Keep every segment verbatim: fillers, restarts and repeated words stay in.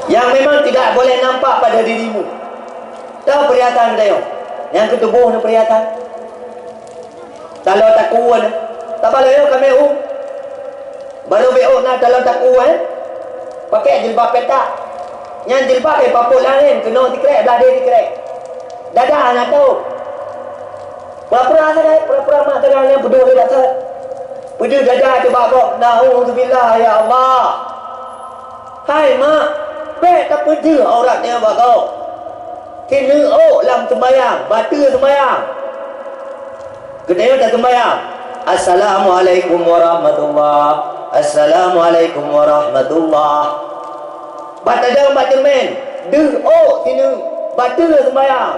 Yang memang tidak boleh nampak pada dirimu. Tahu perhiasan geutanyoe? Nyang keu tuboh na perhiasan. Taloe takue na. Tabalot nyoe ka meu'uem. Barô meu'uem na taloe takue, eh. Pakai jilbab petak. Nyan jilbab, eh, papot langén, keunoe sikrek, blaih deh sikrek. Dada hana tôb. Pura-pura sagai, pura-pura mak sagai nyang peudeuh lé dasar. Peudeuh dada teuh bak gob, "Naudzubillah, ya Allah." Hai mak, bèk tapeudeuh aurat nyoe bak gob. Keuneuk ôk lam seumayang, bateue seumayang. Geutanyoe taseumbayang, "Assalamualaikum warahmatullah. Assalamualaikum warahmatullah." Bak tadong bak ceureumen, deuh ôk sineuk, bateue seumbayang.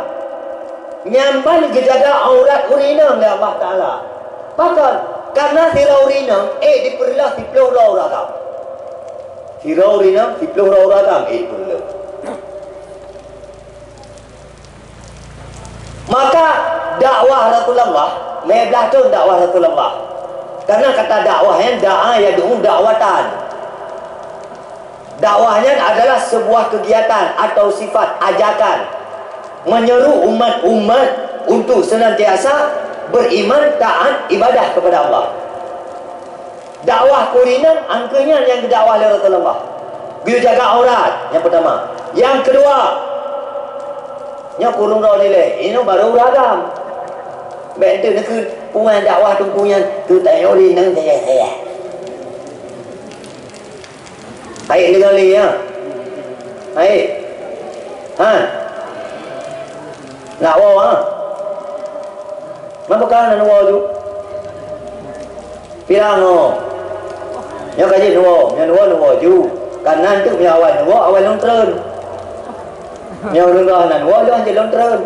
Nyan ban geujaga aurat ureueng inong lé Allah Taala. Pakon? Karena sidroe ureueng inong ék dipeureuloh siplôh droe ureueng agam. Sidroe ureueng inong siplôh droe ureueng agam ék dipeureuloh. Maka dakwah Rasulullah, lhèe blah thôn dakwah Rasulullah. Karena kata dakwah nyan, da'a yad'u da'watan. Dakwah nyan adalah sebuah kegiatan atau sifat ajakan menyeru umat-umat untuk senantiasa beriman, taat, ibadah kepada Allah. Dakwah keu ureueng inong, angkeuh nyan nyang geudakwah lé Rasulullah. Geujaga aurat, nyang peutama. Nyang keudua, nyoe keu ureueng droeneuh lé, inoe barô ureueng agam. Bèk enteuk neukheun, "Peue dakwah teungku nyan, teutanyoe ureueng inong saja-saja." Hai, deungoe lé, ya. Hai. Ha. Nak woe, ha? Meupeue ka neuwoe ju? Pirang, oh. Nyoe ka jeuet neuwoe, nyoe neuwoe, neuwoe ju. Ka nan teuk meunyoe awai neuwoe, awai lôn treun. Nyoe lôn rôh nan woe, lôn jeuet lôn treun.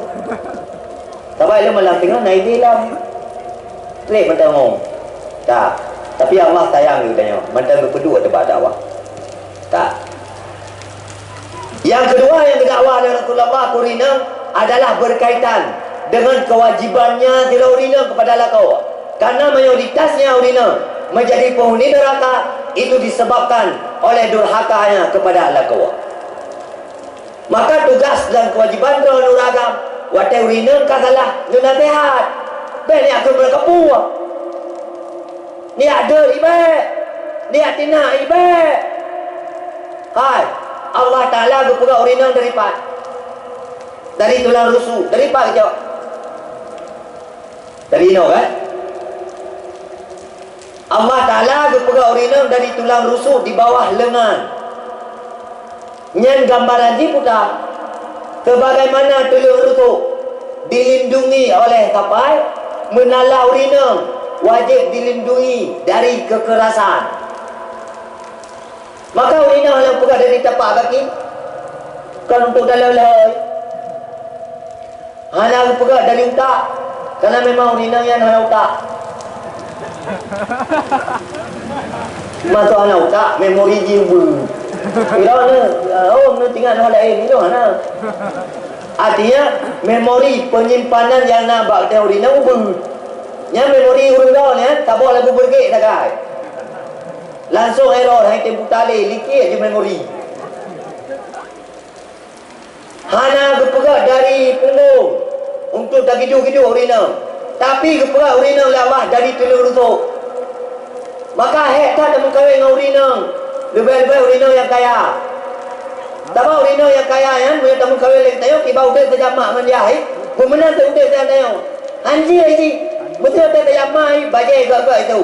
Sabab lôn malam singoh na idéh lom. Trép mantong. Ka. Tapi Allah sayang keu geutanyoe, mantong geupeuduek teuh bak dakwah. Ka. Yang kedua yang didakwah oleh Rasulullah keu ureueng inong adalah berkaitan dengan kewajibannya sidroe ureueng inong kepada lakoe. Karena mayoritasnya ureueng inong menjadi penghuni neraka itu disebabkan oleh durhakanya kepada lakoe. Maka tugas dan kewajiban droeneuh ureueng agam, watèe ureueng inong ka salah, neunaseuhat. Bèk neujak keu meureuka puih. Neujak deuek bèk. Neujak tinak bèk. Hai, Allah Taala geupeugah ureueng inong dari pat? Dari tulang rusuk. Dari pat geucok? Dari inoe kan? Allah Taala geupeugah ureueng inong dari tulang rusuk di bawah leungan. Nyan gambaran jih peue? Sebagaimana tulang rusuk dilindungi oleh kapai, meunan lah ureueng inong wajéb dilindungi dari kekerasan. Maka ureueng inong nyang peugah dari tapak gaki, kon untuk dalôi-lôi. Hana geupeugah dari utak, karena memang ureueng inong nyan hana utak. Mantong hana utak, memori jih beu. Ilôn ni, oh, ni tinggai hana laén, ilôn hana. Artinya, memori penyimpanan nyang na bak ureueng inong beu. Nyan memori ureueng droe nyan, saboh lagu beureuguek sagai. Langsung error, hai tem puta lé, likit je memori. Hana geupeugah dari punggong untuk tagiduek-giduek ureueng inong, tapi geupeugah ureueng inong lé Allah dari tulang rusok. Maka hék that tameukawen ngon ureueng inong, leubeh-leubeh ureueng inong nyang kaya. Sabab ureueng inong nyang kaya nyan, meunyoe tameukawen lé geutanyoe, kiban udép tajak mak ngon yah, eh, beumeunan teuh udép tajak tanyoe. Hanjeuet jih, beutôi teuh tajak mak, eh, bajèe gèt-gèt itu,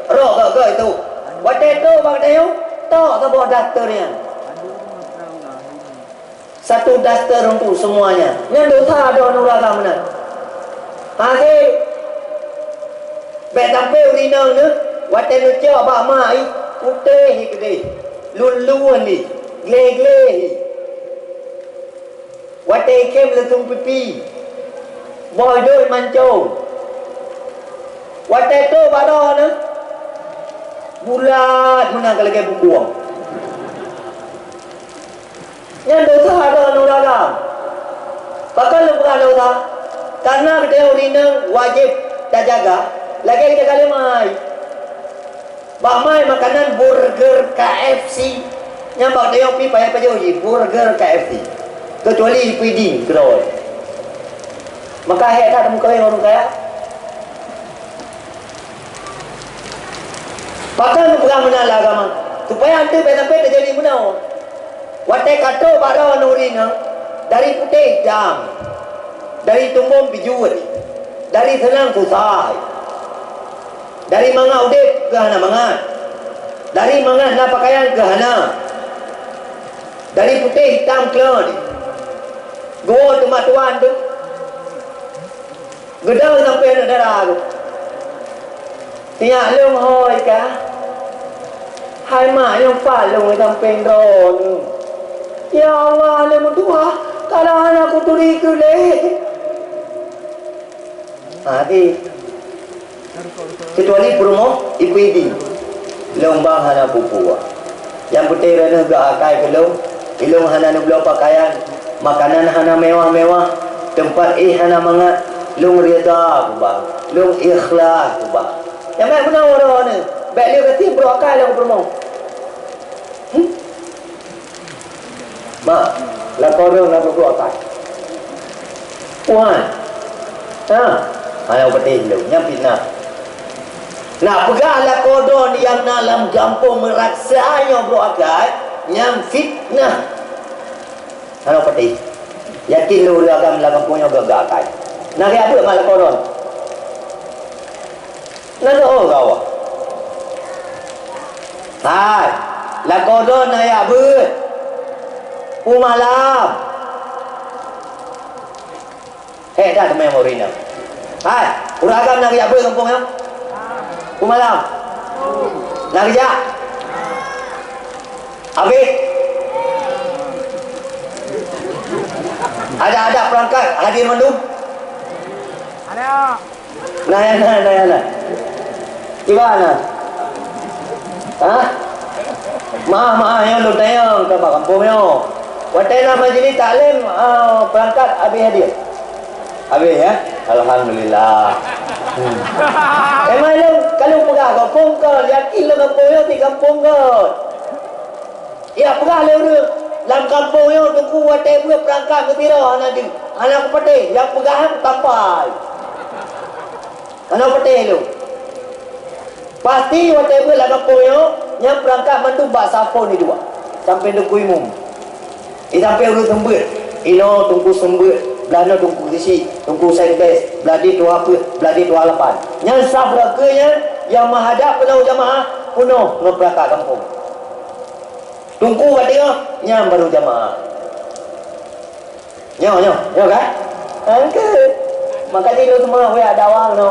rok gèt-gèt itu. Watèe trôk bak geutanyoe, tok saboh daster nyan. Satu daster untuk semuanya. Nyan dosa droeneuh ureueng agam meunan. Hase, bèk sampai ureueng inong neuh, watèe neucok bak mak jih, putéh jih keudeh, lôn-lôn jih, gleh-gleh jih. Watèe ikém leuseueng pipi, boh idôh mancông. Watèe trôk bak droeneuh, bulat meunan ka lagèe bungkông. Nyan dosa droeneuh ureueng agam. Pakon lôn peugah dosa? Karena geutanyoe ureueng inong wajéb tajaga lagèe tajaga lé mak. Bak mak makanan burger K F C, Nyang bak dayong pi payah pajoh jih, burger K F C. Kecuali ipui ding keudroe. Maka hék that meukawen ureueng kaya. Pakon geupeugah meunan lé agama? Supaya enteuk bèk sampai teujadi meunoe. Watèe ka trok bak droeneuh ureueng nyan, dari putéh itam, dari tumbom pijuet, dari seunang susah, dari mangat udép keu hana mangat, dari mangat na peukayan keu hana, dari putéh itam kleuet, geuwoe teuma tuan teuh. Geudong sampoe aneuk dara geuh. Sinyak lôn hôi kah? Hai mak, nyang pat lôn sampoe droeneuh. Ya Allah, lôn meutuha, kadang hana kuturi keu lé. Ha, di. Kecuali peurumoh ibu-ibu. Lôn bang hana peue-peue. Nyang peunteng droeneuh geuakai keu lôn, ilôn hana neubloe peukayan, makanan hana mewah-mewah, teumpat éh hana mangat, lôn rida keubang, lôn ikhlas keubang. Nyang bèk meunoe droeneuh, bèk lé geutim brok akai lôn peurumoh. Hmm? Mak, lakoe droeneuh na peubrok akai. Tuhan. Ha, hana patéh lôn, nyan fitnah. Nak peugah lakoe droeneuh nyang na lam gampông meuraksa nyoe brok akai, nyan fitnah. Hana patéh. Yakin lôn ureueng agam lam gampông nyoe geuh akai. Na geujak beuet mak lakoe droeneuh. Na geuh oh gawa. Hai, lakoe droeneuh na jak beuet. Peue malam. Hék that teumé ureueng inong. Hai, ureueng agam na geujak beuet gampông nyoe? Peue malam? Na geujak? Habéh? Adat-adat peurangkat hadir mandum? Ada. Nah, ya, nah, nah, ya, nah. Kiban na? Hah? Maah-maah nyoe lôn tanyong keu bak gampông nyoe. Watèe na majlis taklim, ah, peurangkat habéh hadir? Habéh, ya? Alhamdulillah. Hmm. Emang lôn, ka lôn peugah gampông kon, yakin lôn gampông nyoe di gampông kon. Ya, peugah lé ureueng, lam gampông nyoe teungku watèe beuet peurangkat meusidroe hana deuh, hana kupatéh, nyang peugah nyan tampai. Hana patéh lôn. Pasti watèe beuet lam gampông nyoe, nyan peurangkat mandum bak sapo ni dua, sampoe teungku imum. Di sampoe ureueng seumeubeuet, inoe teungku seumeubeuet, blaih noe teungku sisik, teungku sekdes, blaih deh tuha peuet, blaih deh tuha lapan. Nyan saf rot keue nyan, nyang meuhadap keunoe jamaah, peunoh ngon peurangkat gampông. Teungku ka teungoh, nyan baru jamaah. Nyoe, nyoe, nyoe kan? Angke. Makanya lôn seumah wéh ada wang no.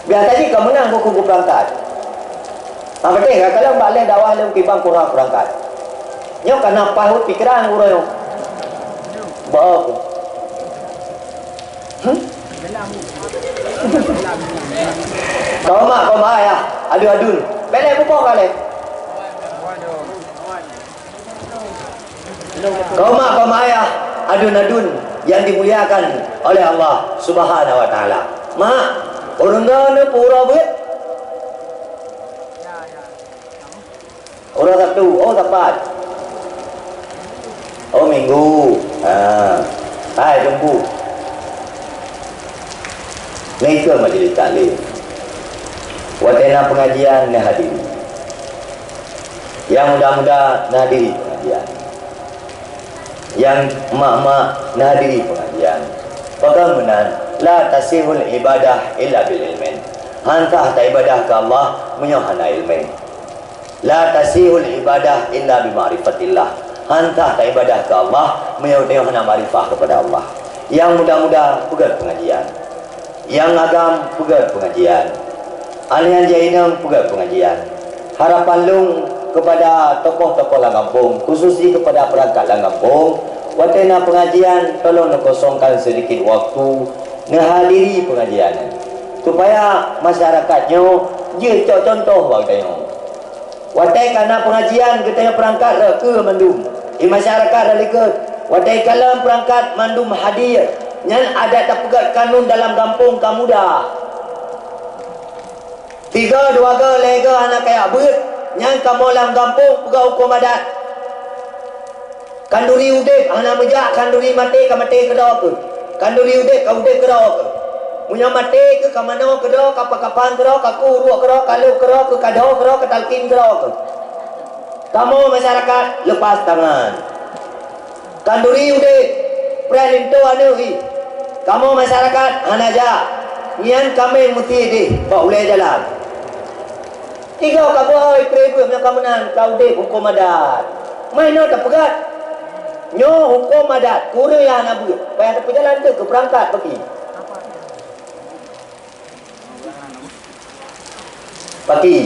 Biasa jih ka meunang buku ku peurangkat. Ha, beutôi, kadang-kadang bak lheueh dakwah lôn kibang kurang peurangkat. Nyoe kana paih pikiran gurée nyoe. Bawa ku. Hmm? Kau mak, kau mak ayah, adun-adun. Belek buboh kali. Kau mak, kau mak ayah, adun-adun yang dimuliakan oleh Allah Subhanahu wa Taala. Mak, ureueng droeneuh pura beuet. Uroe Sabtu, oh, Sabat. Oh, Minggu. Ha. Hai, Teungku. Nyoe keuh majlis taklim. Watée na pengajian, neuhadiri. Nyang muda-muda, neuhadiri pengajian. Nyang mak-mak, neuhadiri pengajian. Pakon meunan, la tasihul ibadah illa bil ilmin. Han sah taibadah keu Allah meunyoe hana ilmu. La tasihul ibadah illa bi ma'rifatillah. Han sah taibadah keu Allah meunyoe tanyoe hana makrifah keupada Allah. Nyang muda-muda peugét pengajian. Nyang agam peugét pengajian. Aneuk nyang jai inong peugét pengajian. Harapan lôn keupada tokoh-tokoh lam gampông, khusus jih keupada peurangkat lam gampông, watée na pengajian, tolong neukosongkan seudikit waktu neuhadiri pengajian nyan, supaya masyarakat nyoe jeuet cok cuntoh bak geutanyoe. Watée ka na pengajian, geutanyoe peurangkat rot keue mandum, di masyarakat rot likot. Watée kalon peurangkat mandum hadir, nyan adat tapeugét kanun dalam gampông ka mudah. Tiga, dua go, lhée go hana kajak beuet, Nyan kamoe lam gampông peugah hukôm adat. Khanduri udép hana meujak, khanduri maté ka maté keudroe keuh. Khanduri udép ka udép keudroe keuh. Meunyoe maté keuh ka manoe keudroe, ka pakapan keudroe, ka kuruek keudroe, ka lhok keudroe keuh, ka dhoe keudroe, ka talkin keudroe keuh. Kamoe masyarakat lepas tangan. Khanduri udép, preh linto aneuëk jih. Kamoe masyarakat hana jak. Nyan kaméng meusie deh bak ulée jalan. Tiga ka beuhôi preh beuet meunyoe ka meunan ka udép hukôm adat. Mai nyoe tapeugah. Nyoe hukôm adat, kureueng nyang hana beuet. Payah tapeujalan teuk keu peurangkat bagi. Paki.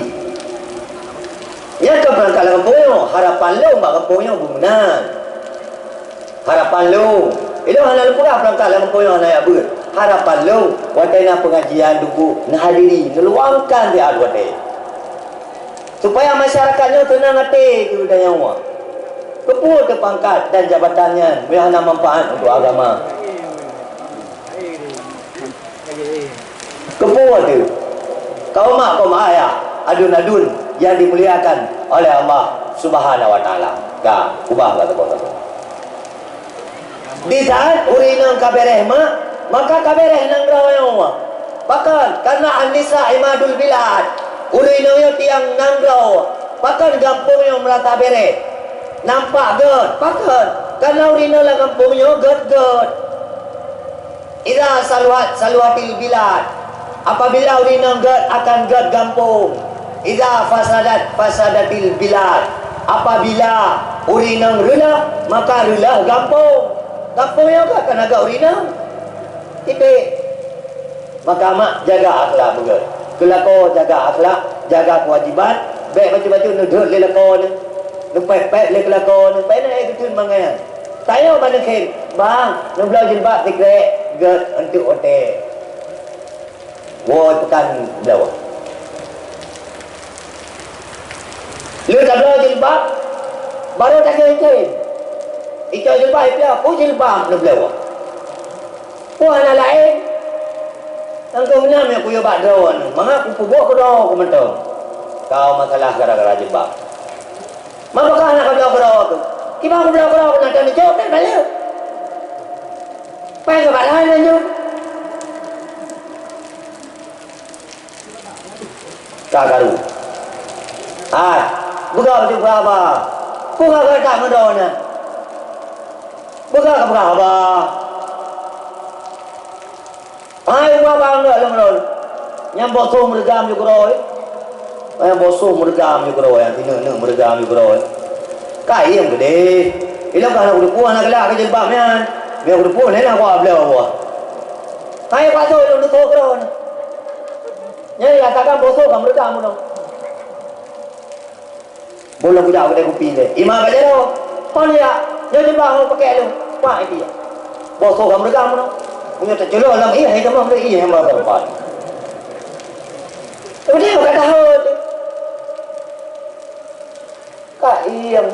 Nyan ka peurangkat lam gampông nyoe, harapan lôn bak gampông nyoe beumeunan. Harapan lôn, ilôn hana lôn peugah peurangkat lam gampông nyoe hana jak beuet. Harapan lôn, watée na peungajian duku, neuhadiri, neuluangkan siat watée. Supaya masyarakat nyoe teunang até keu geutanyoe. Keupeue teu pangkat dan jabatan nyan meunyoe hana manfaat untuk agama? Keupeue teu? Kaum mak, kaum ayah, aduen-aduen yang dimuliakan oleh Allah Subhanahu wa Taala. Ka, ubah bak saboh-saboh. Di saat ureueng inong ka bèrèh mak, maka ka bèrèh nanggroe nyoe. Pakon? Karena an-nisa imadul bilad. Ureueng inong nyoe tiang nanggroe. Pakon gampông nyoe meurasa bèrèh? Nampak gét. Pakon? Karena ureueng inong lam gampông nyoe gét-gét. Idza saluhat, saluhatil bilad. Apabila ureueng inong gét, akan gét gampông. Idza fasadat, fasadatil bilad. Apabila ureueng inong reuloh, maka reuloh gampông. Gampông nyoe gét kana gét ureueng inong. Titik. Maka mak jaga akhlak beugét. Keu lakoe jaga akhlak, jaga keuwajiban, bèk bacut-bacut neudhôt lé lakoe neuh. Neupèh-pèh lé keu lakoe neuh, pèh na ék geuteun mangai. Tanyoe ban neukhém, "Bang, neubloe jilbab sikrek," gét eunteuk watèe. Woe peukan bloe. Lheueh tabloe jilbab, barô takhém-khém. Icok jilbab ipiôh, peue jilbab neubloe. Peue hana laén? Nyang keu meunan nyang kuyue bak droeneuh, mangat kupeubuet keu droe keu mantong. Kau masalah gara-gara jilbab. Mapa kah hana kabloe keudroe keuh? Kiban kubloe keudroe keuh, na tan icok, tan balek. Pai keu bak laén laju. Ka karu. Hai, beugah bak haba. Peue ka gata meudroe nyan? Beugah ka peugah haba. Hai, ubah bang lôn lôn. Nyang boh soh meureugam ju keudroe. Nyang boh soh meureugam ju keudroe, nyang sineuk-neuk meureugam ju keudroe. Ka iem keudeh. Ilôn ka hana kuteupue hana geulak keu jilbab nyan. Meunyo kuteupue, lé na kuabloe buah. Hai, pasoe lôn teusoh keudroe. Nyan ya, takkan boh soh ka meureugam bunoe. Bôh lôn kujak u keudè kupi lé. Ima bak jaroe. Hon ya, nyoe jilbab hon pakèk lôn. Pak, itu ya. Boh soh ka meureugam bunoe. Meunyoe teuceuloh lam ié, hai tamah lé ié, hai tamah. Udah, ka tahu tu. Ka iem.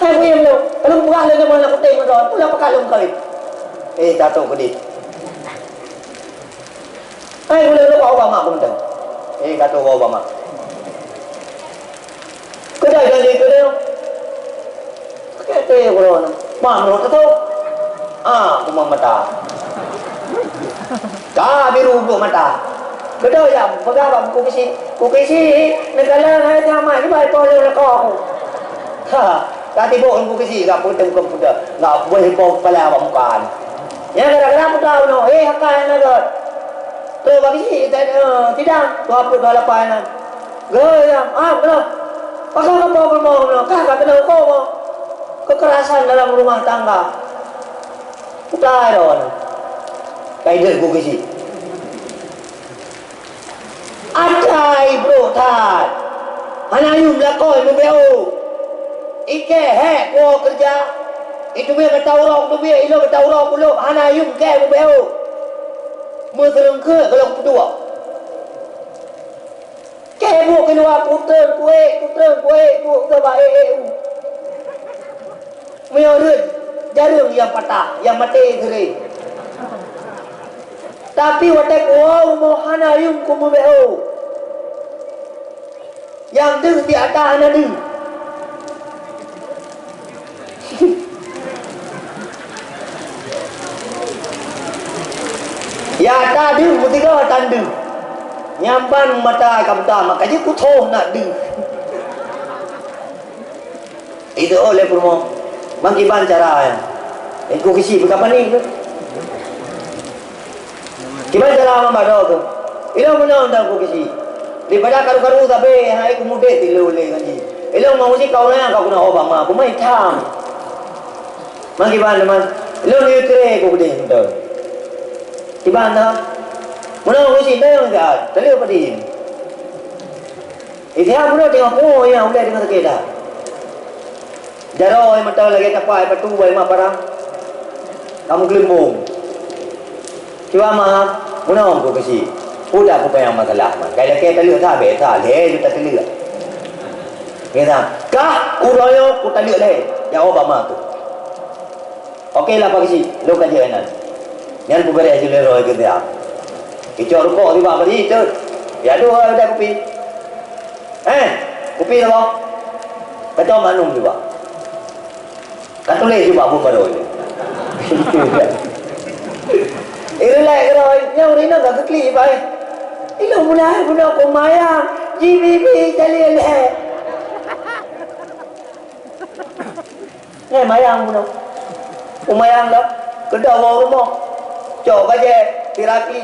Hai, iem lôn. Kalau peugah lôn nyoe meunan kutem meunan, ulah pakat lôn kawin. Eh, ka trok keudeh. Hai, ulôn lupa ubak mak keumeudang. Eh, ka trok ubak mak. Keudai janji keudeh. Kete uroe nyoe. Mak meunurot teutoe. Ah, kumang mata. Ka biru bluek mata. Keudeh jak peugah bak Teungku Keuchik. Teungku Keuchik, neukalon hai sama, kiban poh lôn lakoe ku. Ha, ka tibok Teungku Keuchik, ka peuteung komputer. Ka boh ipoh kepala bak muka nyoe. Nyan gara-gara peugah bunoe, eh, haka nyang na gét. Trok bak Keuchik, eh, sidang, dua puluh dua lapan nyan. Geuh, ya, ah, beuna. Pakon kamoe bunoe, bunoe, kah ka keuneuk huköm, oh. Kekerasan dalam rumah tangga. Utai droeneuh. Ka ideuet ku keuchik. Akai brok that. Hana yum lakoe mubeuet. Ikei hék kuwoe keureuja. Iteubiet mata uroe, teubiet ilong mata uroe kulok, hana yum kei mubeuet. Meuseureuengkheue gohlom peuduek. Kei buet keuluwa, putreun kuék, putreun kuék, buet keu ba ék-ék u. Meunyoe rhot jareueng nyang patah, nyang maté geuréh. Tapi watée kuwoe rumoh hana yum ku mubeuet. Nyang deuh di ata hana deuh. Nyang ata deuh meusigoe tan deuh. Nyang ban mata ka buta, maka jih kuthoh na deuh. Itu oleh peurumoh. Bang kiban cara nyan. Iku kisi beukapan ni tu. Kiban cara mambado tu. Ilong meunan dan ku kisi. Daripada karu-karu sabe hai ku mudek tilu lé ngaji. Ilong mau si kau nanya kau kena obama. Aku mai tham. Mang kiban teman. Ilong ni kere ku gede betul. Kiban dah. Meunan ku si dah yang enggak. Tadi apa di? Ih, siat bunoe teungoh pungo nyang ulèe deungon sakét that. Jaroe mata lagèe tapak patu ai mak parang. Kamoe geulimbong. Cuba mah, meunan ku keuchik. Peue dak kupanyang masalah mah. Kai lakèe taleuek that, bèk that, lhèe juta taleuek. Nyan, kah uroe nyoe kutaleuek lhèe. Jaweueb bak ma tu. Oke lah, Pak Geuchik, lôn ka jeuet nan. Nyan peubeuréh jeuet lé roh keu dia. Icok rukok tiba bari teuk. Ya dua ada kupi. Eh, kupi apa? Kacau manum juga. Ka tuléh juga pun baru ni. Irilek keudroe, nyang ureueng inong ka geuklik ibai. Ilong mulai bunoe kumayang, jibi-bi jali lé. Nyan mayang bunoe. Kumayang dah. Keudok bak rumoh. Cok bajèe, tiraki.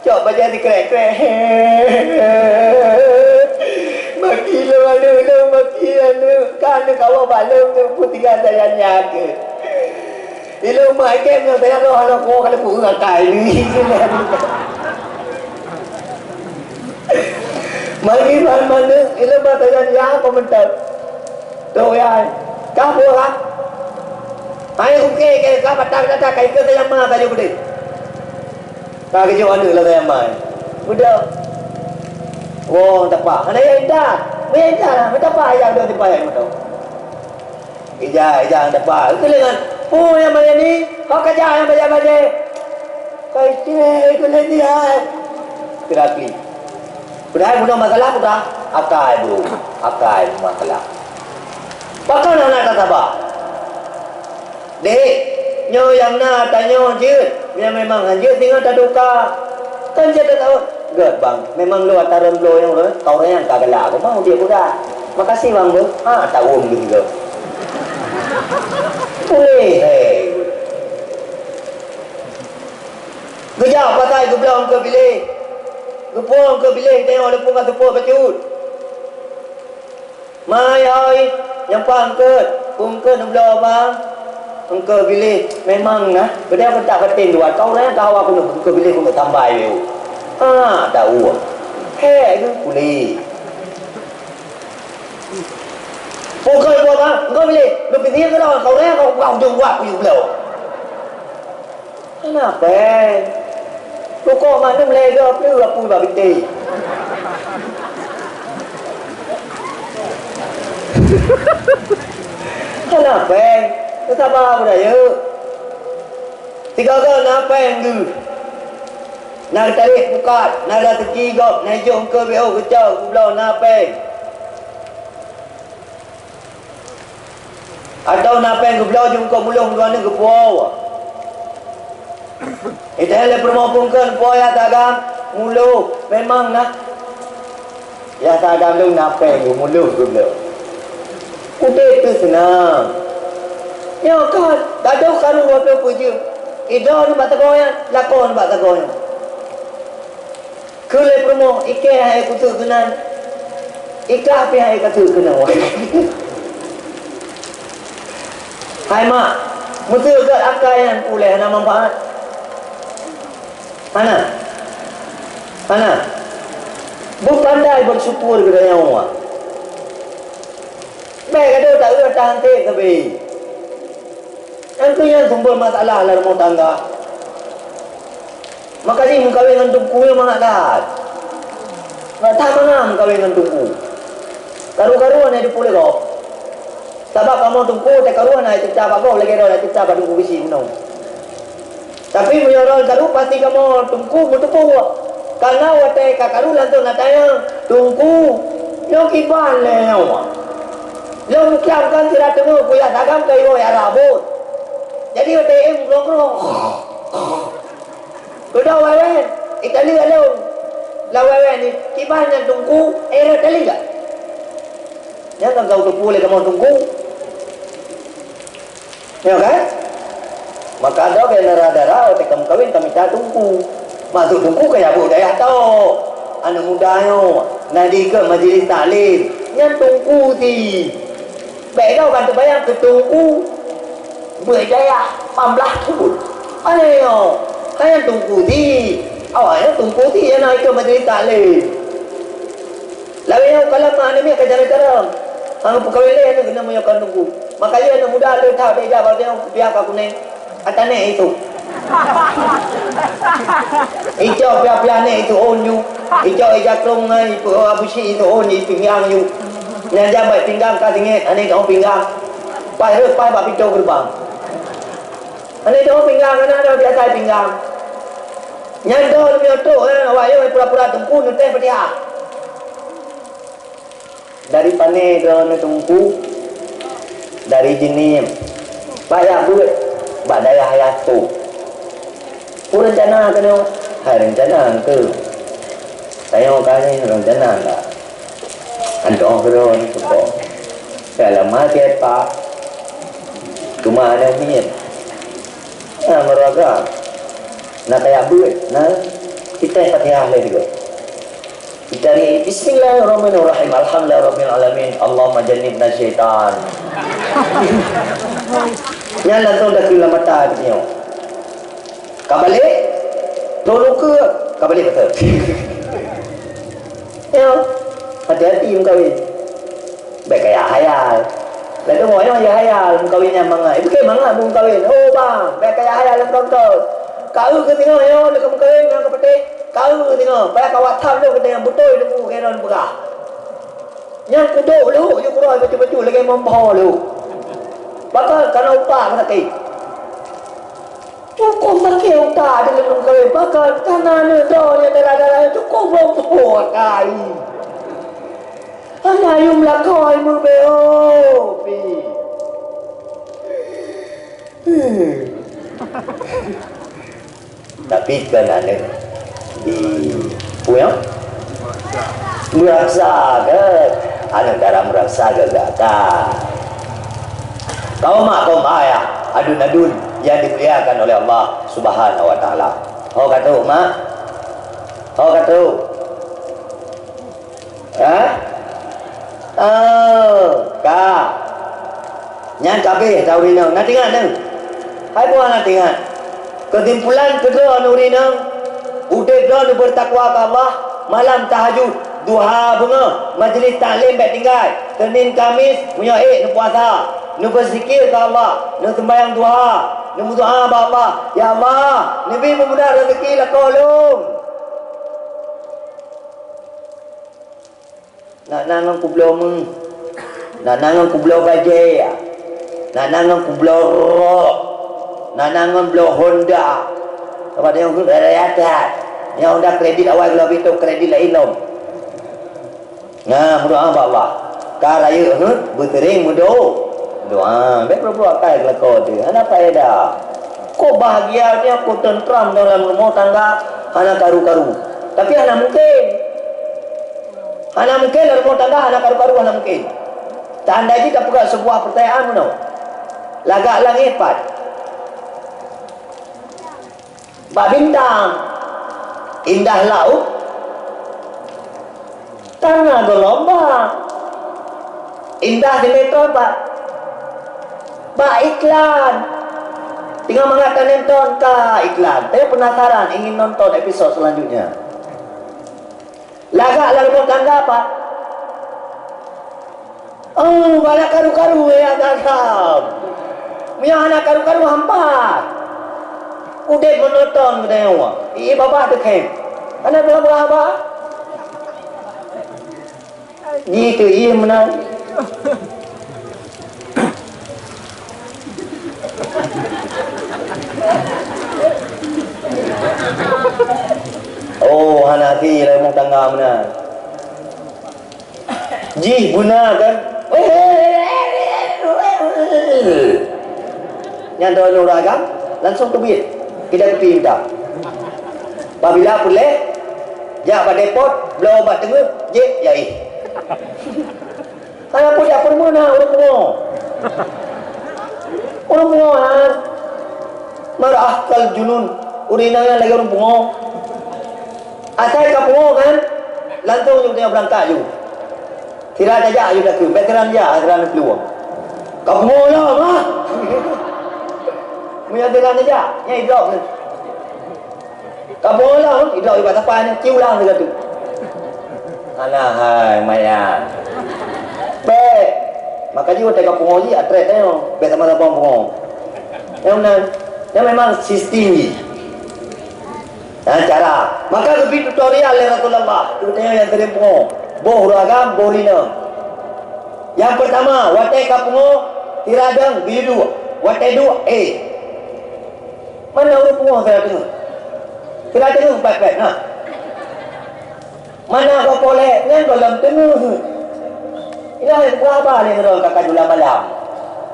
Cok bajèe sikrek-krek. Maki lôn aneuk lôn, maki aneuk. Ka aneuk kawa bak lôn tu, ku tinggai sayang nyan keu. Ilôn mak ikem nyang sayang lôn hana kuwoe ka leupeue akai ni. Mari ban maneuk, ilôn ba sayang nyan peumeuntèe. Toh ya, ka buah. Hai oke ke ka batang data kai ke sayang ma ka jeuet. Ka geujok aneuk lagèe nyang mai. Udah. Woe, tapa. Hana ya intat. Meuya intat lah. Meuya tapa ya udah tapa ya moto. Ija, ija tapa. Itu dengan. Oh, nyang maya ni. Kau kerja nyang bajèe-bajèe. Kai cek itu lagi ya. Terapi. Padahai bunoe masalah, padahai akai, bro. Akai masalah. Pakon hana tasaba? Dek, nyoe nyang na tanyoe jeuet, nyang memang hanjeuet singoh tatuka. Kan jeuet tahu. Gèt, Bang, memang lôn ata rem lôn nyang ureueng, ka ureueng nyang ka galak, aku mau dia budak. Makasih, Bang, beuh. Ha, taum gitu. Boleh, hei. Geujak pakai geubloe keu biléh. Geupueng keu biléh tanyoe leupeue ka seupôt bacut. Mai hôi, nyang pah eungkôt, peue eungkôt neubloe bang? Eungkôt biléh, memang nah, beudôh keutak baten dua, kau ureueng ka hawa keuneuk, eungkôt biléh keuneuk tambai lé. Ha, tahu. Hék geuh kulét. Peue eungkôt buah bang? Eungkôt biléh, lôn pih singét keudroe, kau ureueng ka, ka ujong buat kuyue bloe. Hana péng. Rukok mandum lhèe goe peue apui bak bintéh. Hana péng. Teusaba beurayeuk. Sigoe-goe na péng geuh. Na geutarek pukat, na raseuki gob, na ijok eungkôt B O geucok, geubloe na péng. Atawa na péng geubloe jungkôb mulôh dua neuk geupuwoe. Iteuh lé peurumoh pungkeun puwoe yah tagam mulôh, memang na. Yah tagam lôn na péng mulôh geubloe. Udép teuh seunang. Nyoe ka gadôh karu dua ploh peue jeuem. Idroe nibak sagoe nyan, lakoe nibak sagoe nyan. Keu lé peurumoh, ikée hai kuteuk keunan, ikah pih hai kateuk keunoe. Hai mak, meuteuk gét akai nyan ulée hana manfaat? Hana? Hana? Beupandai beusyukur keu tanyoe. Bèk gadôh taeu tahan tét sabe. Nyan keuh nyan sumber masalah lam rumoh tangga. Maka jih meukawen ngon teungku nyan mangat that. Mangat that mangat meukawen ngon teungku. Karu-karu hana jipeuleugah. Sabab kamoe teungku teukaru hana ceurita bak gob lagèe droe na ceurita bak teungku bisi bunoe. Tapi meunyoe droe karu pasti kamoe teungku meuteupeu. Kareuna watèe ka karu langsong na tanyong, "Teungku, Nyoe kiban lé nyoe. Lôn muklam kan sira teungoh kuya sagam keu iwoe Arab buet. Jadi A T M grong-grong. Keudroe wewen, Itali along. Lam wewen ni, kiban nyan teungku, eh, Itali ka. Nyan kan kau teupeu lé kamoe teungku. Ya kan? Maka ada ke dara-dara watèe ka meukawen ka mita teungku. Maksud teungku ka yabuk dayah tao. Aneuk muda nyoe na di ke majlis taklim. Nyan teungku ti. Bèk gau ban teubayang keu teungku. Beuh dayah pamblah thon. Aneuk nyoe. Ka nyan teungku ti. Awak nyan teungku ti nyang na di ke majlis taklim. Lagèe nyoe ka lama aneuk miet ka jarang-jarang. Hang peukawen lé aneuk keunan meunyoe ka teungku. Maka lé aneuk muda le that bèk jak bak geutanyoe pia ka kunèng. Ata nèk itu. Icok pia-pia nèk itu ôn ju. Icok ija krong ngai ipe abu syik itu ôn di pinggang ju. Nyan jak bak pinggang ka singét, aneuk teuh pinggang. Pai reuh pai bak pintoe geureubang. Aneuk teuh pinggang, aneuk teuh biasa pinggang. Nyan doh leumoh trok, eh, awak nyoe pura-pura teungku neutéh Fatihah. Dari pané droeneuh teungku, dari Jeunieb, payah beuet bak dayah Yato. Peue reuncana keunoe? Hai reuncana keu. Tanyoe kami reuncana dak. Antoh keudroe ni seupôt. Dalam hati Pak. Cuma ada miet. Nah, meuraga. Nak kaya beuet. Nah, kita Fatihah lagi dulu. Dari Bismillahirrahmanirrahim. Alhamdulillahirabbil alamin. Allahumma jannibna syaitan. Nyan langsung dah keulam mata dia. Ka balek, tolong ke? Ka balek betul. Ya, hati-hati mengkawin. Bèk kaya hayal. Lalu ngoyo ya hayal mengkawin nyang mangat. Bukan mangat mengkawin. Oh bang, bèk kaya hayal lam tonton. Kau ke tengok yo, lekat mengkawin dengan kepetih. Kau tengok, payah ka WhatsApp lu kata nyang beutôi teungku keunan peugah. Nyang kudok lu, yue kuroi bacut-bacut lagèe mombo lu. Bakal kana utak sakét. Cukôp sakét utak deungon lôn kawé, bakal kana neudroe nyang dara-dara nyan cukôp lompoe akai. Hana yum lakôi meubeuo pi. Tapi kan aneuk di puya meurasa ke aneuk dara meurasa gagah ka. Kaum mak kaum ayah adun-adun yang dimuliakan oleh Allah Subhanahu wa taala. Ho ka trok mak? Ho ka trok? Ha? Oh, ka. Nyan ka abéh tauri nyoe. Na teuingat nyoe? Hai buah na teuingat. Keusimpulan keudroe nuri nyoe, udép droe neubeurtakwa keu Allah, malam tahajud, duha beungoh, majlis taklim bèk tinggai, Seunin Kamis meunyoe ék neupuasa, neubeuzikir keu Allah, neuseumbahyang duha, neumeudoa bak Allah, "Ya Allah, neubi meumudah raseuki lakoe lôn." Nak na ngon kubloe meuh. Nak na ngon kubloe bajèe. Nak na ngon kubloe rok. Nak na ngon bloe Honda. Sabab tanyoe keuh raya that. Nyang Honda kredit awai geulabih tôh kredit laén lom. Nah, meudoa bak Allah. Ka rayeuk heuet, beuseuring meudo-, doa. Bèk pura-pura akai geulakoe teuh. Hana faedah. Kok bahagia nyoe, kok teuntram dalam rumoh tangga, hana karu-karu. Tapi hana mungken. Hana mungken lam rumoh tangga hana karu-karu, hana mungken. Seandai jih tapeugah sebuah pertanyaan meunoe. Lagak langét pat? Bak bintang. Indah laôt? Tan na geulumbang. Indah sinetron pat? Bak iklan. Teungoh mangat tanonton ka iklan. Saya penasaran, ingin nonton episod selanjutnya. Lagak lam rumoh tangga pat? Oh, bak na karu-karu ya garam. Meunyoe hana karu-karu hampa. Udép monoton geutanyoe. Ié babah teukhém. Hana peue-peue haba. Jiteuiem meunan. Oh, hana até lam rumoh tangga meunan. Jih beuna kan. Nyan droeneuh ureueng agam, langsung teubiet. Kita kupi mita. Apabila puléh, jak bak depot, bloe ubat teungeut, jép, ya ih. Hana peue jak peurumoh na ureueng pungo. Ureueng pungo na. Marah kal junun. Ureueng inong nyan lagèe ureueng pungo. Asai ka pungo kan, langsung ju teuka beurangkat ju. Sira tajak ju takheun, bèk sira neujak, sira neuplueng. Ka pungo lom, ha? Meunyoe sira neujak, nyan idrop. Ka pungo lom, idrop bak sapan, ci ulang sigoe teuk. Hana hai, maya. Bèk. Maka jih watèe ka pungo jih, atrét tanyoe. Bèk sama-sama pungo. Nyang meunan, nyan memang sistem jih. Nah, cara. Maka geubri tutorial lé Rasulullah. Geutanyoe nyang sering pungo. Boh ureueng agam, boh inong. Nyang peurtama, watèe ka pungo, sira dong, geuyue duek. Watèe duek, eh. Mana ureueng pungo sira teungeut? Sira teungeut pèt-pèt, nah. Mana gob poh lhèe, nyan gohlom teungeut. Ilôn hana peugah haba lé ngon ka ka jula malam.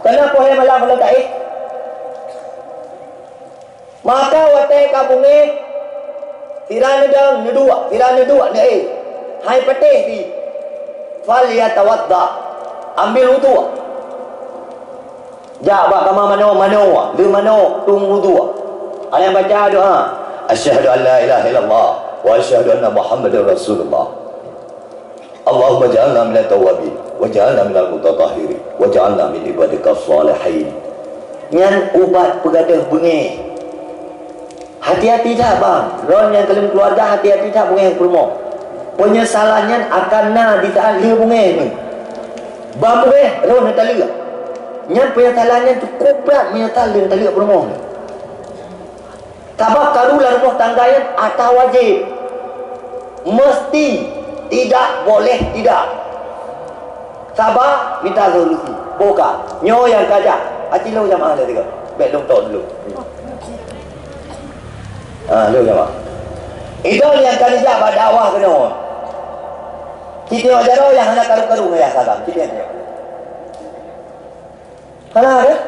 Keureuna poh lhèe malam gohlom taéh. Maka watèe ka beungéh, sira neudong, neuduek, sira neuduek, neuéh. Hai patéh pih. Falyatawadda. Ambil wudhu. Jak bak kama manoe, manoe, le manoe, tueng wudhu. Alèh baca doa, "Asyhadu an la ilaha illallah wa asyhadu anna Muhammadar Rasulullah." Allahumma ja'alna minat tawwabin, wa ja'alna minal mutatahhirin, wa ja'alna min ibadika shalihin. Nyan ubat peugadôh beungéh. Hati-hati that, bang. Droeneuh nyang keuleum keuluwarga hati-hati that beungéh peurumoh. Peunyesalan nyan akan na di saat lheueh beungéh nyoe. Ban beungéh, roh neutaleuek. Nyan peunyesalan nyan cukup brat meunyeusal lheueh neutaleuek peurumoh nyoe. Sabab karu lam rumoh tangga nyan atra wajéb. Meusti, tidak boleh tidak. Saba mita solusi. Boh ka. Nyoe nyang ka jak. Aci lôn jamaah lé tiga. Bèk lôn tok dulu. Ah, lôn jamaah. Idong nyang ka neujak bak dakwah keunoe. Sitiap jaroe nyang hana karu-karu ngon yah saga. Sitiap jaroe. Hana kan?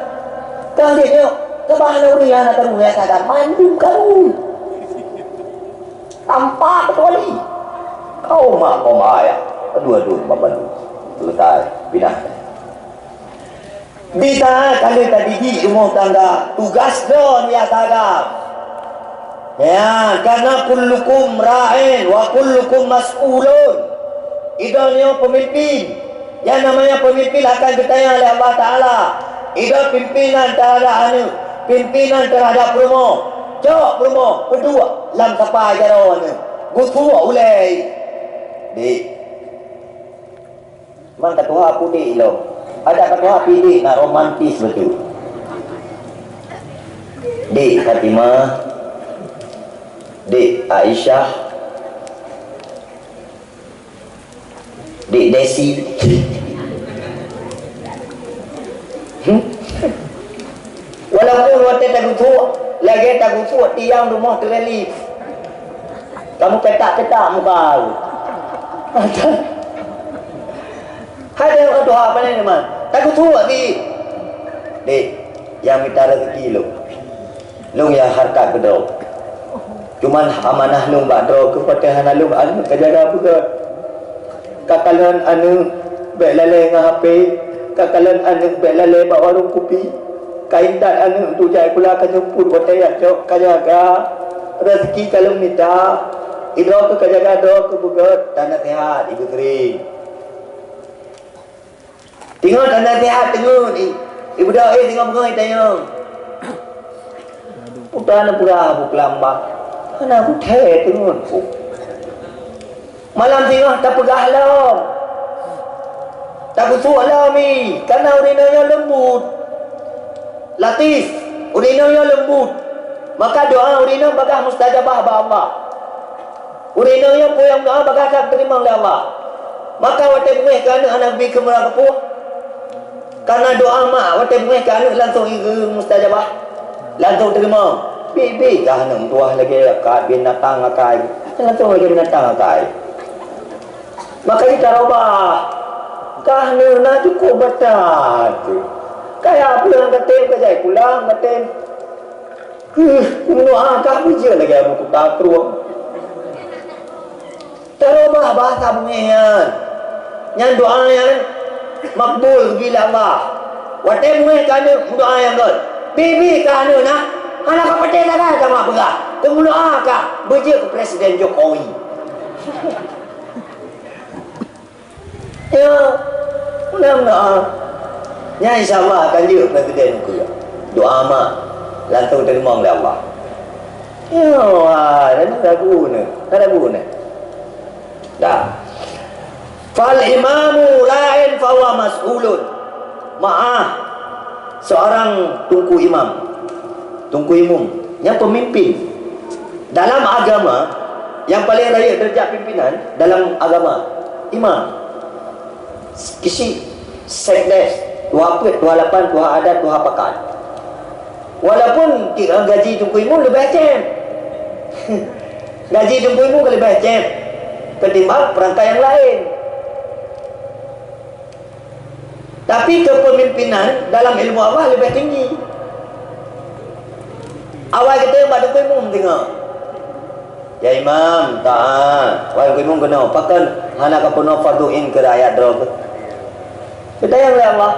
Kan dia tengok, keubahan ureueng nyang hana karu ngon yah saga, mandum karu. Tanpa kecuali. Kaum mak, kaum ayah. Aduh, aduh, babalu. Selesai, pinah. Di saat kali tadidik rumoh tangga, tugas droe ngon yah saga. Ya, karena kullukum ra'in wa kullukum mas'ulun. Idong nyoe peumimpin. Nyang namanya peumimpin akan geutanyong lé Allah Taala. Idong pimpinan terhadap aneuk, pimpinan terhadap peurumoh. Cok peurumoh, peuduek lam sapa jaroe aneuk. Geusuek ulèe. Dik. Man ka tuha pudek lom. Adak ka tuha pidek na romantis beutôi. Dik Fatimah, Dik Aisyah, Dik Desi. Hmm? Walaupun watèe tageusuek, lagèe tageusuek tiang rumoh teurelief. Kamoe peutak-peutak muka. Hai teuh ka tuha pane nyoe man. Tageusuek pih. Dek, nyang mita raseuki lôn. Lôn nyang hareukat keu droe. Cuman amanah lôn bak droe keuh watèe hana lôn aneuk ka jaga beugèt. Ka kalon aneuk bèk lalè ngon H P, ka kalon aneuk bèk lalè bak warông kupi. Ka intat aneuk tu jai sikula ka jemput watèe jak cok ka jaga. Raseuki ka lôn mita. Sidroe keuh ka jaga droe keuh beugèt, tanaseuhat ibu sering. Teungoh tanaseuhat teungoh i, ibu droe, eh, teungoh beungoh itanyong. Peue na peugah bu keulambak. Hana kuthèe teungoh. Malam singoh tapeugah lom. Tapeusok lom i, kareuna ureueng inong nyoe leumbut. Latif, ureueng inong nyoe leumbut. Maka doa ureueng inong bagaih mustajabah bak Allah. Ureueng inong nyoe peue nyang doa bagaih ka teurimong lé Allah. Maka watèe beungèh keu aneuk hana geubri keu meurah keupoh. Kareuna doa mak watèe beungèh keu aneuk langsong ieu mustajabah. Langsong teurimong. Bit-bit kah aneuk meutuwah lagèe ka binatang akai. Langsong lagèe binatang akai. Maka jih tarubah. Tah neuh na cukôp batat. Kaya peue nyang katem ka jai pulang katem. Huh, kumeudoa kah beujeuet lagèe Abu Kuta Krueng. Tarubah bahasa beungéh nyan. Nyan doa nyan makbul geubri lé Allah. Watèe beungéh ka neuk meudoa nyang göt, bibi ka neuk na, hana ka patéh sagai ka mak peugah. Kumeudoa kah beujeuet keu Presiden Jokowi. Ya, mudah-mudahan. Nyan insya Allah akan jeuet presiden keu doa mak langsung teurimong lé Allah. Ya, wah, hana ragu ni, hana ragu ni. Dah. Fal imamu ra'in fahuwa mas'ulun. Ma'ah seorang tungku imam. Tungku imum, nyan pemimpin. Dalam agama, nyang paleng rayeuk deurajat pimpinan dalam agama, imam. Kisi sekdes, tuha peuet, tuha lapan, tuha adat, tuha pakat. Walaupun ki-, gaji tungku imum leubeh cem. Gaji tungku imum leubeh cem ketimbang perangkat nyang laén. Tapi kepemimpinan dalam ilmu Allah leubeh tinggi. Awai geutanyoe bak tungku imum teungoh. Ya imam, taat. Wahai tungku imum keunoe, pakon hana kapeunoh fardhu ain keu rakyat droe keuh? Geutanyong lé Allah.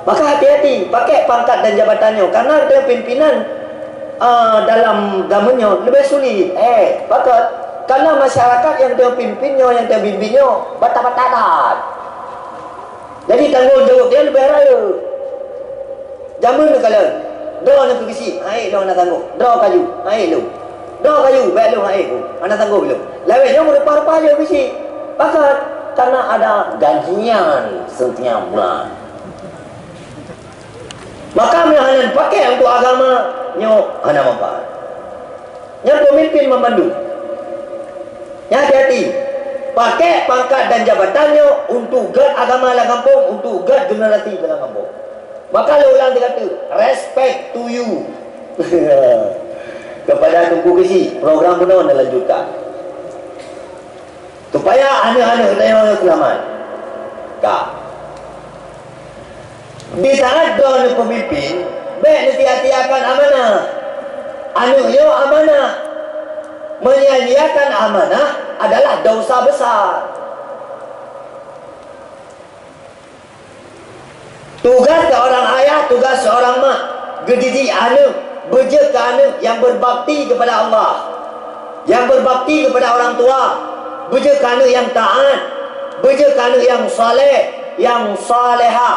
Maka hati-hati, pakèk pangkat dan jabatan nyoe, karena geutanyoe pimpinan, ah, dalam zaman nyoe leubeh sulit. Eh, pakon? Karena masyarakat nyang geutanyoe pimpin nyoe, nyang geutanyoe bimbing nyoe, batat-batat that. Jadi, tanggong jaweueb nyan leubeh rayeuk. Jameun neukalon, droeneuh keu geuchik, han ék lôn hana sanggob. Droe kaju, han ék lôn. Droe kaju, bèk lôn han ék, hana sanggob lôn. Lawét nyoe meurupa-rupa lé geuchik. Pakon? Karena ada gajian setiap bulan. Maka, meunyoe hana neupaké untuk agama, nyoe hana manfaat. Nyan pemimpin memandu. Nyan hati-hati. Paké pangkat dan jabatan nyoe untuk gèt agama lam gampông, untuk gèt generasi dalam gampông. Maka lôn ulang tiga kali, respect to you. Kepada Teungku Keuchik, program bunoe neulanjutkan. Supaya aneuk-aneuk tanyoe seulamat. Ka. Di saat droeneuh peumimpin, bèk neusia-siakan amanah. Aneuk nyoe amanah. Menyia-nyiakan amanah adalah dosa besar. Tugas seorang ayah, tugas seorang mak, geudidik aneuk, beujeuet keu aneuk nyang beubakti keupada Allah, nyang beubakti keupada orang tua, beujeuet keu aneuk nyang taat, beujeuet keu aneuk nyang saleh, nyang salehah.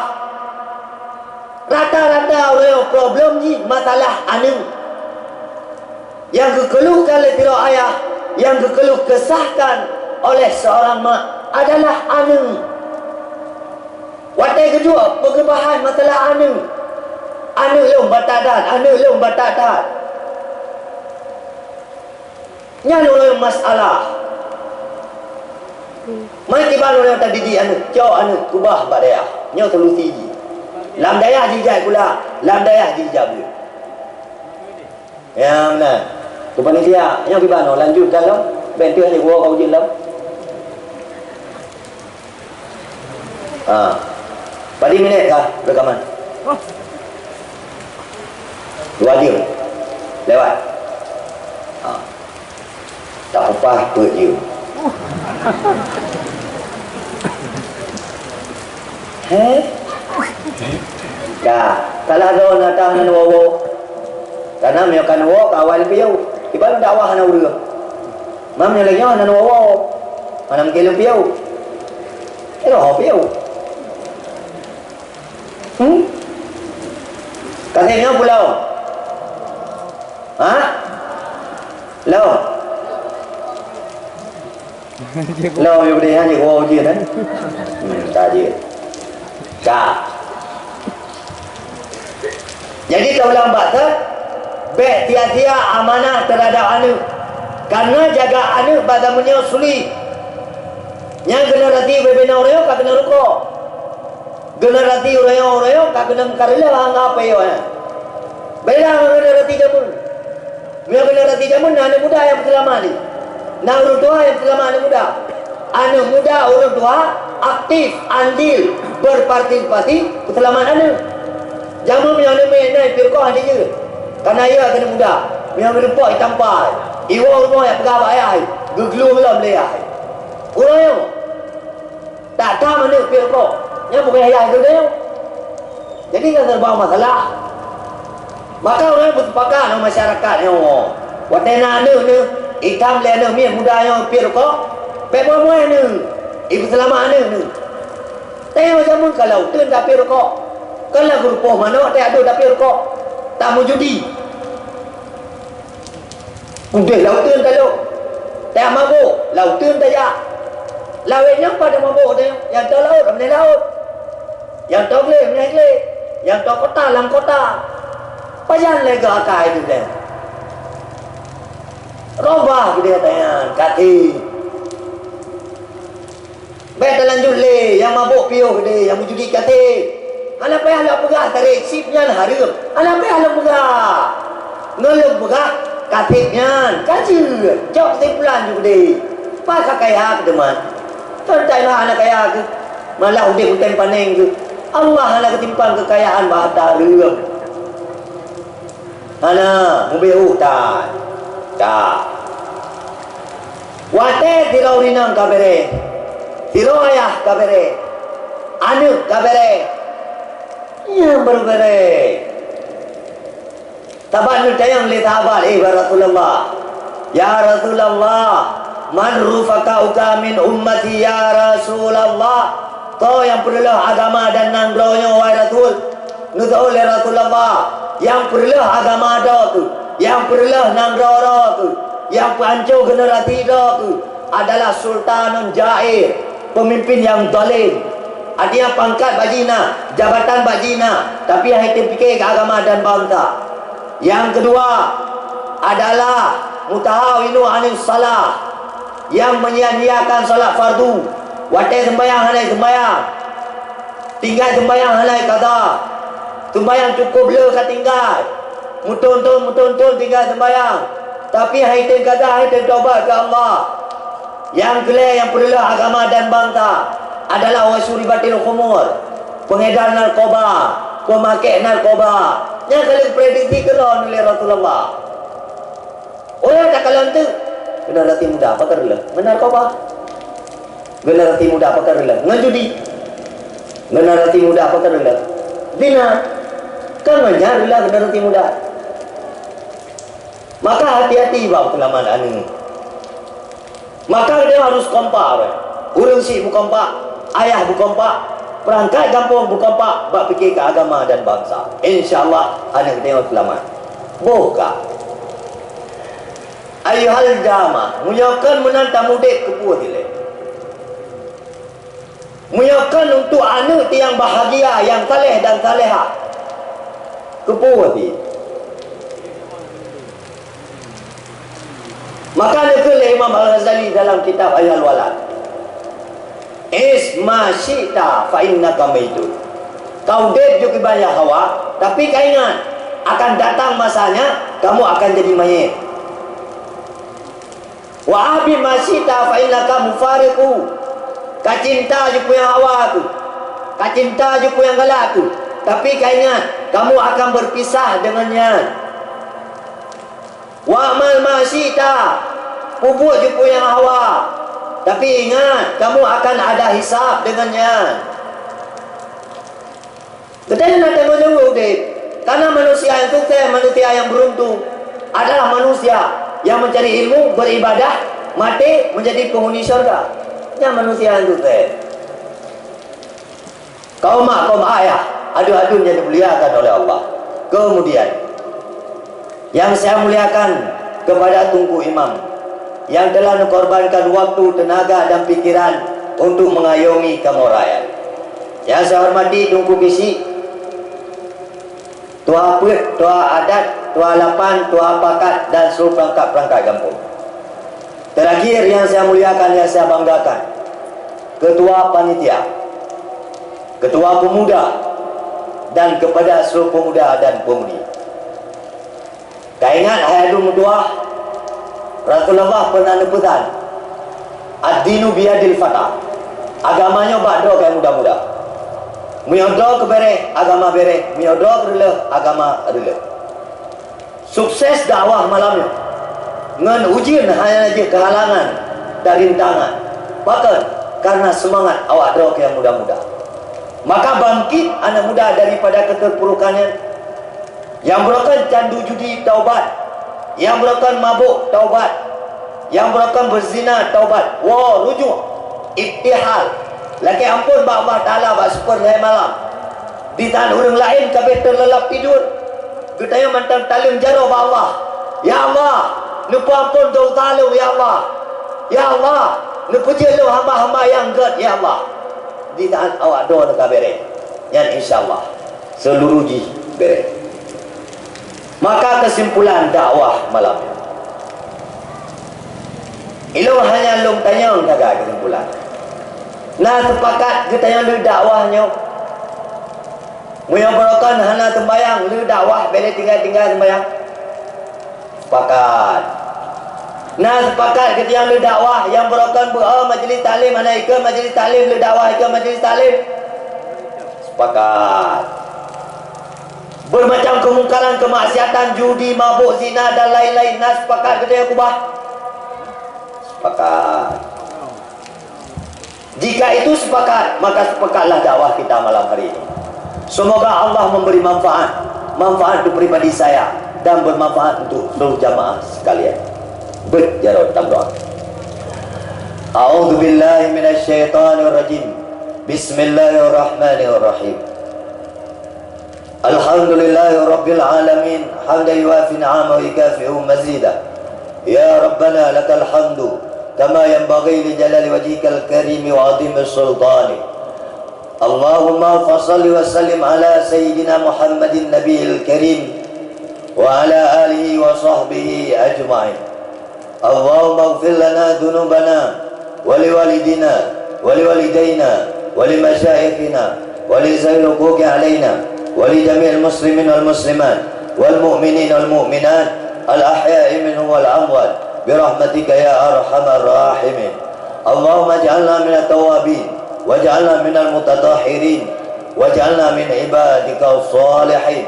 Rata-rata ureueng problem jih masalah aneuk. Nyang geukeuluhkan lé sidroe ayah, nyang geukeuluh keusahkan oleh seorang mak adalah aneuk. Watèe geujok peugeubahan masalah aneuk, aneuk lôn batat that, aneuk lôn batat that. Nyan ureueng masalah. Meukiban ureueng tadidik aneuk, cok aneuk keubah bak dayah. Nyoe solusi jih. Lam dayah jijak sikula, lam dayah jijak buet. Ya, meunan. Keu panitia, nyoe kiban nyoe, lanjutkan lom. Bèk teuh hana geuwoe ka ujeuen lom. Ha. Padum minèt kah rekaman? Dua jeuem. Lewat. Ha. Tak upah peuet jeuem. He? Ka, salah droe na tang hana woe-woe. Karena meunyoe ka neuwoe, ka awai neupiôh. Iban dakwah hana ureueng. Mam nyoe lagèe nyoe hana woe-woe. Hana mungken neupiôh. Eh, roh piôh. Hmm? Kasih nyoe pulau. Ha? Lo. Lo, yo, dia hanya gua ujian, kan? Hmm, tak dia. Ka. Jadi, taulang bak that, bèk sia-sia amanah teuhadap aneuk. Karena jaga aneuk bak zaman nyoe sulit. Nyang generasi bubena uroe nyoe ka keuneuk rukok. Generasi uroe nyoe, uroe nyoe ka keuneuk meukareuleuh anggô peue nyan. Beda ngon generasi jameun. Meunyoe generasi jameun na aneuk muda nyang peuseulamat lé. Na ureueng tuha nyang peuseulamat aneuk muda. Aneuk muda ureueng tuha aktif, andil, berpartisipasi peuseulamat aneuk. Jameun meunyoe aneuk miet na i piôh keuh hana jeuet. Kana iya keuneuk muda. Meunyoe meurumpok itampai, iwoe rumoh jak peugah bak ayah, geuglueng lom lé ayah. Uroe nyoe, tak tam aneuk piôh keuh. Nyan bukan ayah geuh nyoe. Jadi kan serba masalah. Maka ureueng beusepakat ngon masyarakat nyoe, watèe na aneuk neuh, itam lé aneuk miet muda nyoe piôh rukok, bèk muai-muai neuh, ipeuseulamat aneuk neuh. Tanyoe jameun ka lam uteuen tapiôh rukok, ka lam geurupoh manok teuh adu tapiôh rukok, tameujudi. Udeh lam uteuen talok. Tajak mabök, lam uteuen tajak. Lawét nyang pada mabök teuh, nyang tô laôt, meuneh laôt. Nyang tô glé, meuneh glé. Nyang tô kota, lam kota. Pajan lé geuh akai teuh teuh. Robah keudeh tanyan, kaki. Bèk talanjut lé, nyang mabök piôh deh, nyang meujudi kaseb. Hana payah lôn peugah tarek chip nyan hareuem. Hana payah lôn peugah. Ngon lôn peugah kaseb nyan ka jeuet. Cok keusimpulan ju keudeh. Pakon kaya keu teuma. Kon talah hana kaya keuh. Malah udeb meutem paneng keuh. Allah hana geutimpan keukayaan bak hareuem. Hana, mubeuet utai. Ka. Watèe sidroe inong ka bèrèh, sidroe ayah ka bèrèh, aneuk ka bèrèh, nyan baru bèrèh. Saban neutanyong lé sahabat, "Eh, ya Rasulullah, ya Rasulullah, man rufaqauka min ummati, ya Rasulullah?" Soe nyang peureulèe agama dan nanggroe nyoe, wahai Rasul? Neuseuôt lé Rasulullah, nyang peureulèe agama droe keuh, nyang peureulèe nanggroe droe keuh, nyang peuhanco generasi droe keuh adalah sultanun jair, peumimpin nyang zalim. Artinya pangkat bak jih na, jabatan bak jih na, tapi hana teupike keu agama dan bansa. Nyang keudua adalah mutahawinun anis shalah, nyang menyia-nyiakan salat fardu, watèe seumbahyang hana seumbahyang. Tinggai seumbahyang hana kada. Seumbahyang cukôp le ka tinggai. Meuthôn-thôn, meuthôn-thôn tinggai seumbahyang. Tapi han item kada, han item tobat keu Allah. Nyang keulhèe nyang peureulèe agama dan bansa adalah wa syuribatil khumur, pengedar narkoba, peumakè narkoba. Nyang ka lheueh prediksi keudroe lé Rasulullah. Ulôn takalon teuk, generasi muda pakon reuloh ngon narkoba. Generasi muda pakon reuloh ngon judi. Generasi muda pakon reuloh zina. Kan ngon nyan reuloh generasi muda. Maka hati-hati bak peuseulamat aneuk. Maka geutanyoe harus kompak, ureueng syiek beukompak, ayah beukompak, peurangkat gampông beukompak bak pike keu agama dan bansa. Insya Allah aneuk geutanyoe seulamat. Boh ka. Ayuhal jamaah, meunyoe kon meunan tamudeb keupeue dilèe? Meunyoe kon untuk aneuk nyang bahagia, nyang saleh dan salehah, keupeue dilèe? Maka neukheun lé Imam Al-Ghazali dalam kitab Ahya'ul Walad, "Ish ma syi'ta fa innaka maitun." Ka udeb ju kiban nyang hawa, tapi ka ingat, akan datang masanya kamu akan jadi manyét. "Wa ahbib ma syi'ta fa innaka mufariquhu." Ka cinta ju peue nyang hawa keuh, ka cinta ju peue nyang galak keuh, tapi ka ingat, kamu akan berpisah dengan nyan. "Wa'mal ma syi'ta," peubuet ju peue nyang hawa, tapi ingat, kamu akan ada hisab dengan nyan. Geutanyoe na tanggung jaweueb udeb. Karena manusia yang sukses, manusia yang beruntung adalah manusia yang mencari ilmu, beribadah, mati menjadi penghuni syurga. Nyan manusia yang sukses. Kaum mak, kaum ayah, aduen-aduen yang dimuliakan oleh Allah. Kemudian, yang saya muliakan kepada Teungku Imam yang telah mengorbankan waktu, tenaga, dan pikiran untuk mengayomi kamoe rakyat. Yang saya hormati Teungku Kisi, Tuha Peuet, Tuha Adat, Tuha Lapan, Tuha Pakat, dan seluruh perangkat-perangkat gampông. Terakhir yang saya muliakan, yang saya banggakan, Ketua Panitia, Ketua Pemuda, dan kepada seluruh pemuda dan pemudi. Ka ingat hai aduen meutuah, Rasulullah pernah neupeusan, Ad-dinu biyadil fata. Agama nyoe bak droe nyang muda-muda. Meunyoe droe keuh bèrèh, agama bèrèh. Meunyoe droe keuh reuloh, agama reuloh. Sukses dakwah malam nyoe ngon ujeuen hana jeuet keuhalangan dan rintangan. Pakon? Karena seumangat awak droe nyang muda-muda. Maka bangkit aneuk muda daripada keuterpurukan nyan. Nyang beurokon candu judi, taubat. Nyang beurokon mabök, taubat. Nyang beurokon beuzina, taubat. Woe, rujuk, ibtihal. Lakèe amphon bak Allah Taala bak siplôh lhèe malam. Di saat ureueng laén ka abéh teuleulab tidur, geutanyoe mantong taleueng jaroe bak Allah. "Ya Allah, neupeuamphon desya lôn, ya Allah. Ya Allah, neupeujeuet lôn hamba-hamba nyang gèt, ya Allah." Di saat awak droeneuh ka bèrèh, nyan insya Allah seuluruh jih bèrèh. Maka keusimpulan dakwah malam nyoe, ilôn hana lôn tanyong sagai keusimpulan. Na seupakat geutanyoe le dakwah nyoe? Meunyoe beurokon hana seumbahyang, le dakwah bèk lé tinggai-tinggai seumbahyang? Seupakat. Na seupakat geutanyoe le dakwah, nyang beurokon beu-o majelis taklim hana ikot majelis taklim, le dakwah ikot majelis taklim? Seupakat. Beumacam keumungkaran, keumaksiatan, judi, mabök, zina dan laén-laén, na seupakat geutanyoe keubah? Seupakat. Jika itu sepakat, maka sepakatlah dakwah kita malam hari ini. Semoga Allah memberi manfaat, manfaat untuk pribadi saya dan bermanfaat untuk seluruh jamaah sekalian. Beuet jaroe tameudoa. A'udzubillahi minasyaitonirrajim. Bismillahirrahmanirrahim. الحمد لله رب العالمين، حمدا يوافي نعمه ويكافئ مزيده. يا ربنا لك الحمد كما ينبغي لجلال وجهك الكريم وعظيم سلطانك. اللهم فصل وسلم على سيدنا محمد النبي الكريم وعلى آله وصحبه أجمعين. اللهم اغفر لنا ذنوبنا ولوالدينا ولوالدينا ولمشايخنا ولذوي الحقوق علينا ولجميع المسلمين والمسلمات والمؤمنين والمؤمنات الأحياء منهم والأموات برحمتك يا أرحم الراحمين. اللهم اجعلنا من التوابين واجعلنا من المتطهرين واجعلنا من عبادك الصالحين.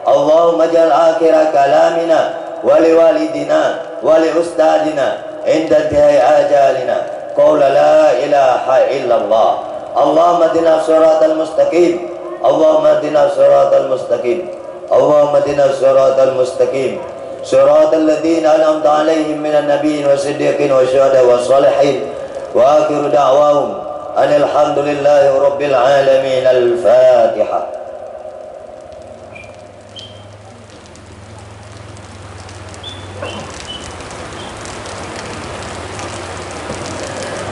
اللهم اجعل آخر كلامنا ولوالدنا ولأستاذنا عند انتهاء آجالنا قول لا إله إلا الله. اللهم اهدنا الصراط المستقيم. اللهم اهدنا الصراط المستقيم. اللهم اهدنا الصراط المستقيم. صراط الذين أنعمت عليهم من النبيين والصديقين والشهداء والصالحين. وآخر دعواهم أن الحمد لله رب العالمين. الفاتحة.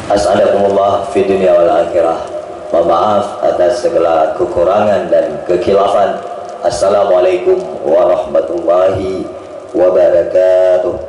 As'adakumullah fid dunya wal akhirah. Mohon maaf atas segala kekurangan dan kekhilafan. Assalamualaikum warahmatullahi wabarakatuh.